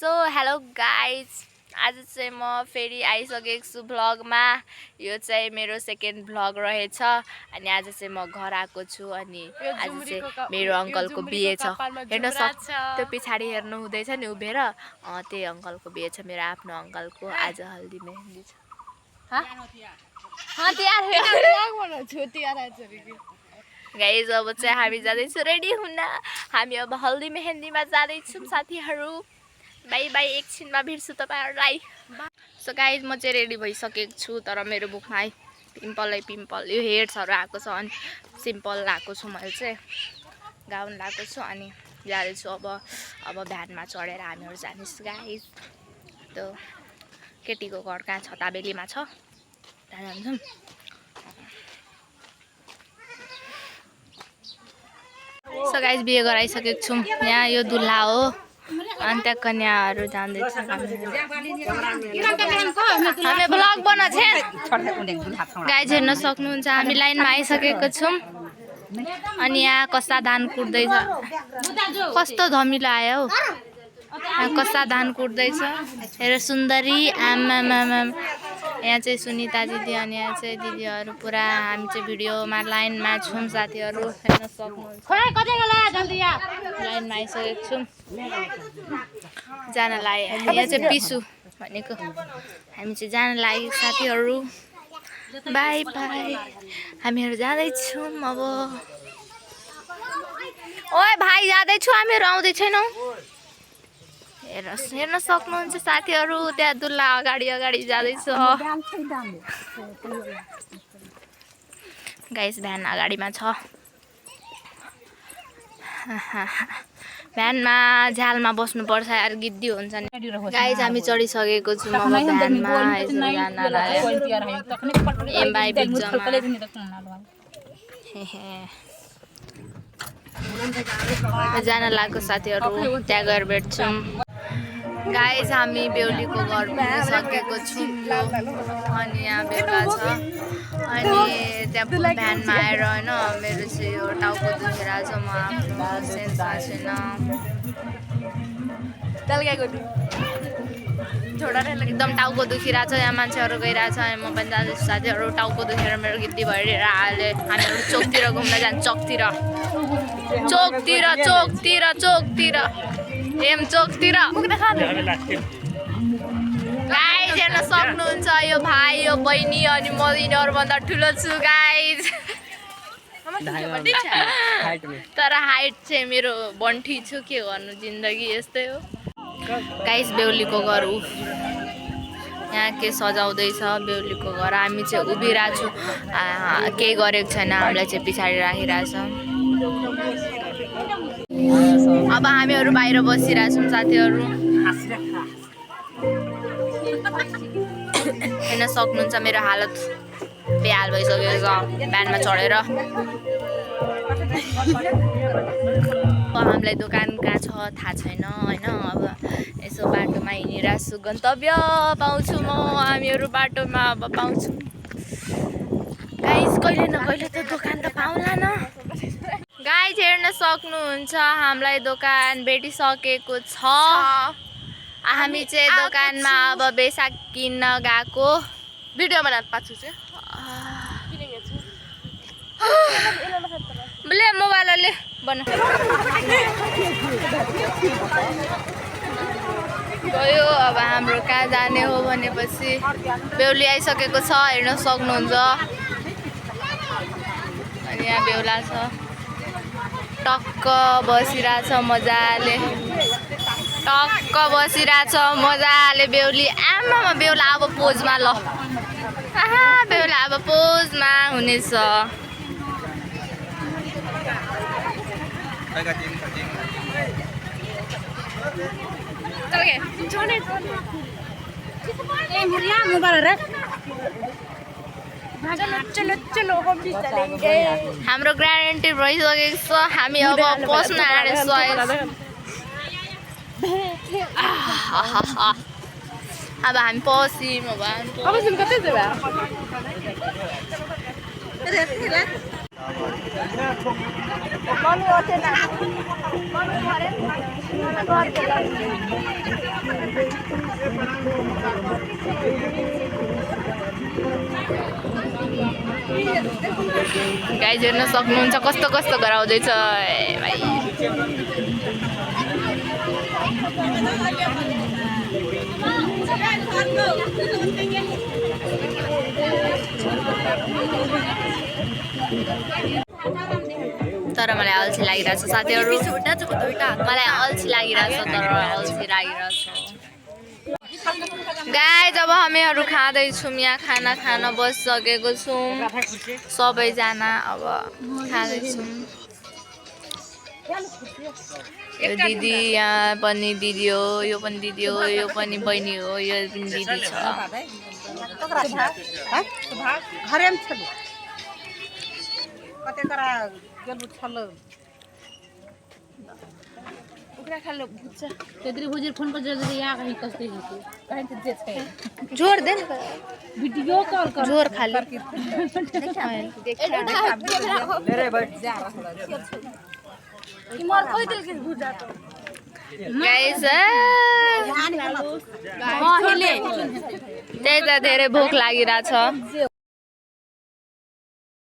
So hello guys, आज चाहिँ म फेरि आइसकेको छु भ्लगमा। यो चाहिँ मेरो सेकेन्ड भ्लग रहेछ। अनि आज चाहिँ म घर आएको छु। अनि आज चाहिँ मेरो अङ्कलको बिहे छ। हेर्न सक्छ, त्यो पछाडि हेर्नु हुँदैछ नि उभिएर, त्यही अङ्कलको बिहे छ, मेरो आफ्नो अङ्कलको। आज हल्दी मेहन्दी छ। गाइज अब चाहिँ हामी जाँदैछौँ रेडी हुन। हामी अब हल्दी मेहन्दीमा जाँदैछौँ साथीहरू। बाई बाई, एकछिनमा भेट्छु तपाईँहरूलाई। सो गाइज म चाहिँ रेडी भइसकेको छु, तर मेरो मुखमा पिम्पल यो हेयर्सहरू आएको छ। अनि सिम्पल लगाएको छु, मैले चाहिँ गाउन लगाएको छु। अनि जाँदैछु अब भ्यानमा चढेर हामीहरू जानेछु गाइज। त्यो केटीको घर कहाँ छ, ताबेलीमा छ, त्यहाँ जान्छौँ। सो गाइज बिहे गराइसकेको छौँ। यहाँ यो दुल्हा हो, अनि त्यहाँ कन्याहरू जाँदैछ। हामी ब्लग बनाउँछ गाइज, हेर्न सक्नुहुन्छ। हामी लाइनमा आइसकेको छौँ। अनि यहाँ कस्ता धान कुट्दैछ, कस्तो धमिलो आयो हौ। कस्ता धान कुट्दैछ, हेर सुन्दरी आमामामा। यहाँ चाहिँ सुनिता दिदी, अनि यहाँ चाहिँ दिदीहरू पुरा। हामी चाहिँ भिडियोमा लाइनमा छौँ साथीहरू, हेर्न सक्नुहुन्छ। लाइनमा आइसकेको छौँ जान लाग्यो। यहाँ चाहिँ पिसु भनेको, हामी चाहिँ जान लाग्यो साथीहरू। बाई बाई, हामीहरू जाँदैछौँ अब। ओए भाइ, जाँदैछौँ हामीहरू, आउँदै छैनौँ। हेर्न सक्नुहुन्छ साथीहरू, त्यहाँ दुल्हा अगाडि जाँदैछ। गाइस भ्यान अगाडिमा छ। भ्यानमा झ्यालमा बस्नुपर्छ यार, गिद्दी हुन्छ नि। गाइस हामी चढिसकेको छौँ अब भ्यानमा। यसरी जान लाग्यो साथीहरू, त्यहाँ गएर भेट्छौँ। गाइस हामी बेहुलीको घर पुगिसकेको छौँ। अनि यहाँ बेहुला छ। अनि त्यहाँ भ्यानमा आएर होइन, मेरो चाहिँ यो टाउको दुखिरहेको छ। म आफ्नो सेन्समा छैन। एकदम टाउको दुखिरहेको छ। यहाँ मान्छेहरू गइरहेछ, अनि म पनि जाँदैछु साथीहरू। टाउको दुखेर मेरो गिद्दी भइरहेर अहिले हामीहरू चोकतिर घुम्न जान्छ। चोकतिर एम चोकतिर गाइज हेर्न सक्नुहुन्छ। यो भाइ, यो बहिनी, अनि म यिनीहरूभन्दा ठुलो छु गाइज। तर हाइट चाहिँ मेरो बन्ठी छु, के गर्नु, जिन्दगी यस्तै हो गाइज। बेहुलीको घर यहाँ के सजाउँदैछ बेहुलीको घर। हामी चाहिँ उभिरहेको छु, केही गरेको छैन, हामीलाई चाहिँ पछाडि राखिरहेछ। अब हामीहरू बाहिर बसिरहेछौँ साथीहरू। हेर्न सक्नुहुन्छ मेरो हालत बेहाल भइसकेको छ भ्यानमा चढेर। हामीलाई दोकान कहाँ छ थाहा छैन होइन। अब यसो बाटोमा हिँडिरहेछु, गन्तव्य पाउँछु म। हामीहरू बाटोमा अब पाउँछु गाइस, कहिले न कहिले त दोकान त पाउला न गाइस। हेर्न सक्नुहुन्छ हामीलाई दोकान भेटिसकेको छ। हामी चाहिँ दोकानमा अब बेसाक किन्न गएको। भिडियो बनाएर पाछु चाहिँ ले मोबाइलले बना गयो। अब हाम्रो कहाँ जाने हो भनेपछि बेहुली आइसकेको छ, हेर्न सक्नुहुन्छ। अनि यहाँ बेहुला छ, टक्क बसिरहेछ मजाले, बेहुली। आमामा बेहुला अब पोजमा, ल बेहुला अब पोजमा हुनेछ। हाम्रो ग्यारेन्टी भइसकेको छ। हामी अब पस्न आँटेछु। अब हामी पस्यौँ। गाइज हेर्न सक्नुहुन्छ कस्तो कस्तो गराउँदैछ भाइ। तर मलाई अल्छी लागिरहेछ साथीहरू, मलाई अल्छी लागिरहेछ, तर अल्छी लागिरहेछ। गाइज अब हामीहरू खाँदैछौँ, यहाँ खाना खान बसिसकेको छौँ सबैजना, अब खाँदैछौँ। यो दिदी यहाँ पनि दिदी हो, यो पनि दिदी हो, यो पनि बहिनी हो, यो पनि दिदी छ। जोर दे वीडियो कॉल कर, जोर खाली गाइस त्यही त धेरै भोक लागिरहेछ।